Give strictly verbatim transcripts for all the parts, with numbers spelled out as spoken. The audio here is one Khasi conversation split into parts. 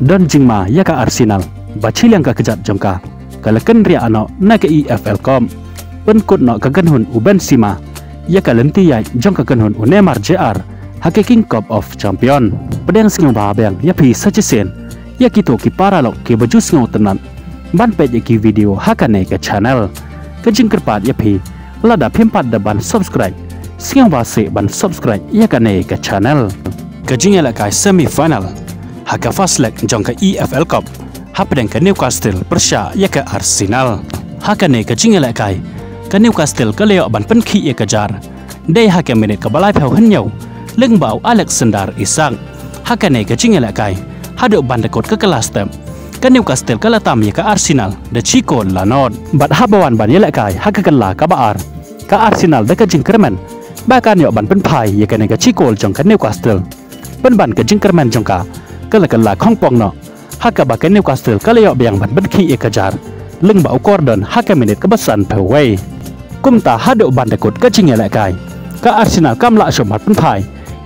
Don jingma ïa ka Arsenal ba shiliang ka kjat jong ka ka la kynriah noh na ka E F L Cup. Pynkut noh ka kynhun u Benzema ïa ka lynti ïaid jong ka kynhun u Neymar Junior ha ka King Cup of Champion. Pdiang sngewbha biang ïa phi sa shisien ïa kito ki paralok kiba ju sngewtynnat ban peit ïa ki video ha kane ka channel. Ka jingkyrpad ïa phi, lada phim pat da ban subscribe, sngewbha seh ban subscribe ïa kane ka channel. Ka jingïalehkai semi final ha ka first leg jong ka E F L Cup hapdeng ka Newcastle pyrshah ïa ka Arsenal. Ha kane ka jingïalehkai, ka Newcastle ka la ïoh ban pynkhih ïa ka jar dei ha ka minit kaba laiphew hynñiew lyngba u Alexander Isak. Ha kane ka jingïalehkai, haduh ban da kut ka kylla step, ka Newcastle ka la tam ïa ka Arsenal da shi kol la nod. Bad haba wan ban ïalehkai ha ka kylla kaba ar, ka Arsenal da ka jingkyrmen ba kan ïoh ban pynphai ïa kane ka shi kol jong ka Newcastle, pynban ka jingkyrmen jong ka ka la kylla khongpong noh, ha kaba ka Newcastle ka la ïoh biang ban pynkhih ïa ka jar lyngba u Gordon ha ka minit kaba sanphew wei. Kumta haduh ban da kut ka jingïalehkai, ka Arsenal kam lah shuh ban pynphai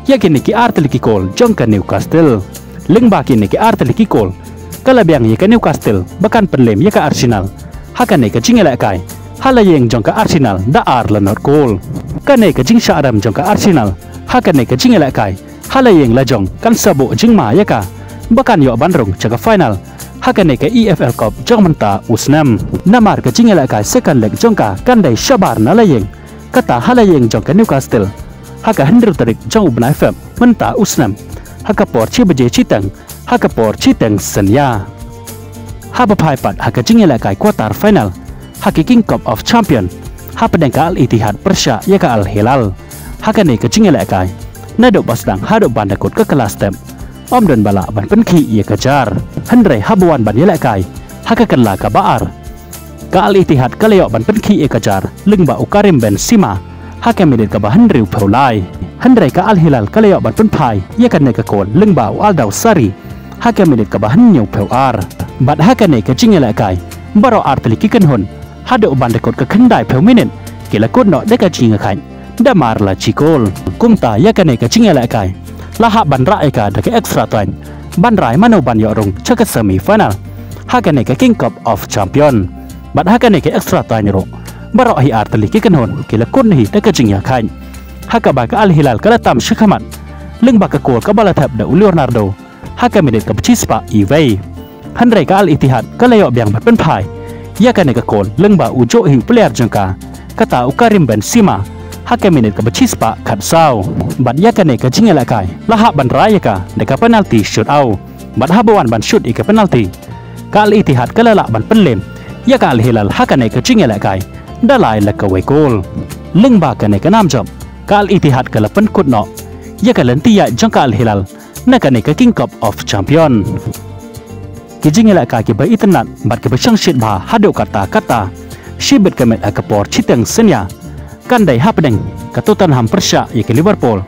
ïa kine ki artylli ki kol jong ka Newcastle. Lyngba kine ki artylli ki kol, ka la biang ïa ka Newcastle ba kan pynlem ïa ka Arsenal ha kane ka jingïalehkai ha la ïing jong ka Arsenal da ar la nod kol. Kane ka jingshah rem jong ka Arsenal ha kane ka jingïalehkai ha la ïing la jong kan sa buh jingma ïa ka ba kan ïoh ban rung sha ka final ha kane ka E F L Cup jong mynta u snem. Namar ka jingïalehkai second leg jong ka kan dei shabar na la ïing, kata ha la ïing jong ka Newcastle ha ka hynriew tarik jong u bnai Feb mynta u snem, ha ka por shi baje shiteng, ha ka por shiteng synñia. Haba phai pat ha ka jingïalehkai quarter final ha ka King Cup of Champion hapdeng ka Al Ittihad pyrshah ïa ka Al Hilal. Ha kane ka jingïalehkai, naduh ba sdang haduh ban da kut ka kylla step, ym don ba lah ban pynkhih ïa ka jar. Hynrei haba wan ban ïalehkai ha ka kylla kaba ar, ka Al Ittihad ka la ïoh ban pynkhih ïa ka jar lyngba u Karim Benzema ha ka minit kaba hynriewphew lai. Hynrei ka Al Hilal ka la ïoh ban pynphai ïa kane ka kol lyngba u Aldau Sari ha ka minit kaba hynñiewphew ar. Bad ha kane ka jingïalehkai, baroh artylli ki kynhun haduh ban da kut ka khyndaiphew minit ki la kut noh da ka jingïakhaid da mar la shi kol. Kumta ïa kane ka jingïalehkai la hap ban rah ïa ka da ka extra time ban rai mano ban ïoh rung sha ka semi final ha kane ka King Cup of Champion. Bad ha kane ka extra time ruh, baroh hi artylli ki kynhun ki la kut hi da ka jingïakhaid, ha kaba ka Al Hilal ka la tam shakhmat lyngba ka kol kaba la thep da u Leonardo ha ka minit kaba shispah iwei. Hynrei ka Al Ittihad ka la ïoh biang ban pynphai ïa kane ka kol lyngba u juh hi u player jong ka, kata u Karim Benzema, ha ka minit kaba shispah khatsaw. Bad ïa kane ka jingïalehkai la hap ban rai ïa ka da ka penalty shootout. Bad haba wan ban shoot ïa ka penalty, ka Al Ittihad ka la lah ban pynlem ïa ka Al Hilal ha kane ka jingïalehkai da lai la kawei kol. Lyngba kane ka nam jop, ka Al Ittihad ka la pynkut noh ïa ka lynti ïaid jong ka Al Hilal na kane ka King Cup of Champion. Ki jingïalehkai kiba itynnat bad kiba shongshit bha haduh katta katta. Shibit ka miet ha ka por shiteng synñia kan dei hapdeng ka Tottenham pyrshah ïa ka Liverpool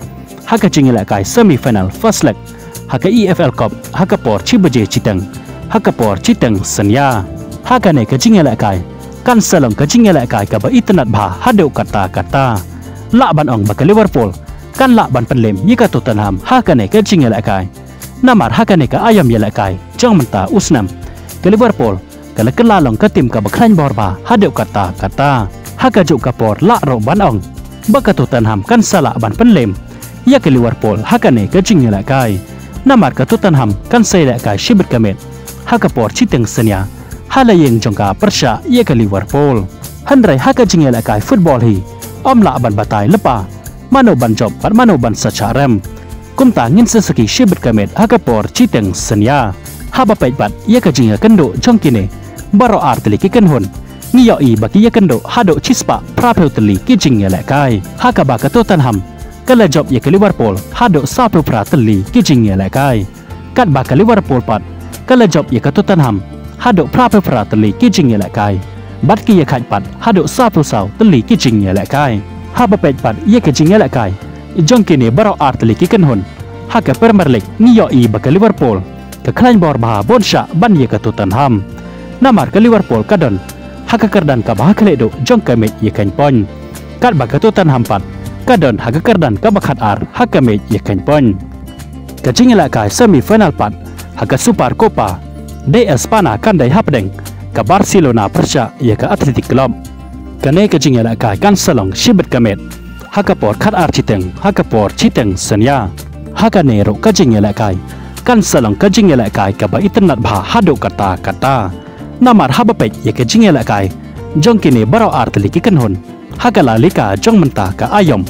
ha ka jingïalehkai semi final first leg ha ka E F L Cup ha ka por shi baje shiteng, ha ka por shiteng synñia. Ha kane ka jingïalehkai kan sa long ka jingïalehkai kaba itynnat bha haduh katta katta. Lah ban ong ba ka Liverpool kan lah ban pynlem ïa ka Tottenham ha kane ka jingïalehkai. Namar ha kane ka aïom ïalehkai jong mynta u snem, ka Liverpool ka la kylla long ka tim kaba khlaiñ bor bha haduh katta katta. Ha kajuh ka por lah ruh ban ong ba ka Tottenham kan sa lah ban pynlem ïa ka Liverpool ha kane ka jingïalehkai. Namar ka Tottenham kan sa ïalehkai shibit ka miet ha ka por shiteng synñia ha la ïing jong ka pyrshah ïa ka Liverpool. Hynrei ha ka jingïalehkai football hi, ym lah ban batai lypa mano ban jop bad mano ban sa shah rem. Kumta ngin sa sakhi shibit ka miet ha ka por shiteng synñia. Haba peit pat ïa ka jingïakynduh jong kine baroh artylli ki kynhun, ngi ïohi ba ki ïakynduh haduh shispah phraphew tylli ki jingïalehkai, ha kaba ka Tottenham ka la jop ïa ka Liverpool haduh sawphew phra tylli ki jingïalehkai. Katba ka Liverpool pat ka la jop ïa ka Tottenham haduh phraphew phra tylli ki jingïalehkai, bad ki ïakhaid pat haduh sawphew saw tylli ki jingïalehkai. Haba peit pat ïa ka jingïalehkai jong kine baroh artylli ki kynhun ha ka Premier League, ngi ïohi ba ka Liverpool ka khlaiñ bor bha bun shah ban ïa ka Tottenham. Namar ka Liverpool ka don ha ka kyrdan kaba ha khlieh duh jong ka miej ïakheiñ point, katba ka Tottenham pat ka don ha ka kyrdan kaba khatar ha ka miej ïakheiñ point. Ka jingïalehkai semi final pat ha ka Super Copa de Espana kan dei hapdeng ka Barcelona pyrshah ïa ka Athletic Club. Kane ka jingïalehkai kan sa long shibit ka miet ha ka por khatar shiteng ha ka por shiteng synñia. Ha kane ruh ka jingïalehkai kan sa long ka jingïalehkai kaba itynnad bha haduh katta katta. Namar haba peit ïa ka jingïalehkai jong kine baroh artylli ki kynhun ha ka La Liga jong mynta ka aïom,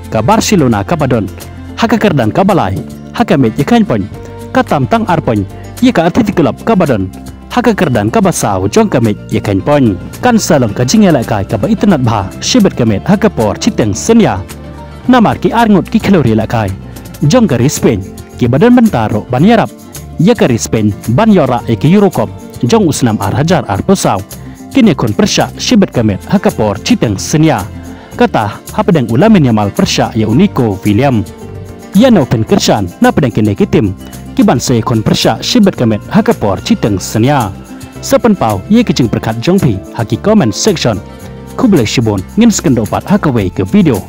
ka Barcelona kaba don ha ka kyrdan kaba lai ha ka miej ïakhain point, ka tam tang ar point ïa ka Athletic Club kaba don ha ka kyrdan kaba saw jong ka miej ïakhain point. Kan sa long ka jingïalehkai kaba itynnad bha shibit ka miet ha ka por shiteng synñia. Namar ki arngut ki khlur ïalehkai jong ka ri Spain kiba don bynta ruh ban ïarap ïa ka ri Spain ban ïoh rah ïa ka Euro Cup jong u snem ar hajar arphew saw, kine khun pyrshah shibit ka miet ha ka por shiteng synñia. Kata hapdeng u Lamine Yamal pyrshah ïa u Nico Williams. Ïa no phin kyrshan napdeng kine ki tim kiban sa ïakhun pyrshah shibit ka miet ha ka por shiteng synñia? Sa pynpaw ïa ki jingpyrkhat jong phi ha ki comment section. Khublei shibun, ngin sa ïakynduh pat ha kawei ka video.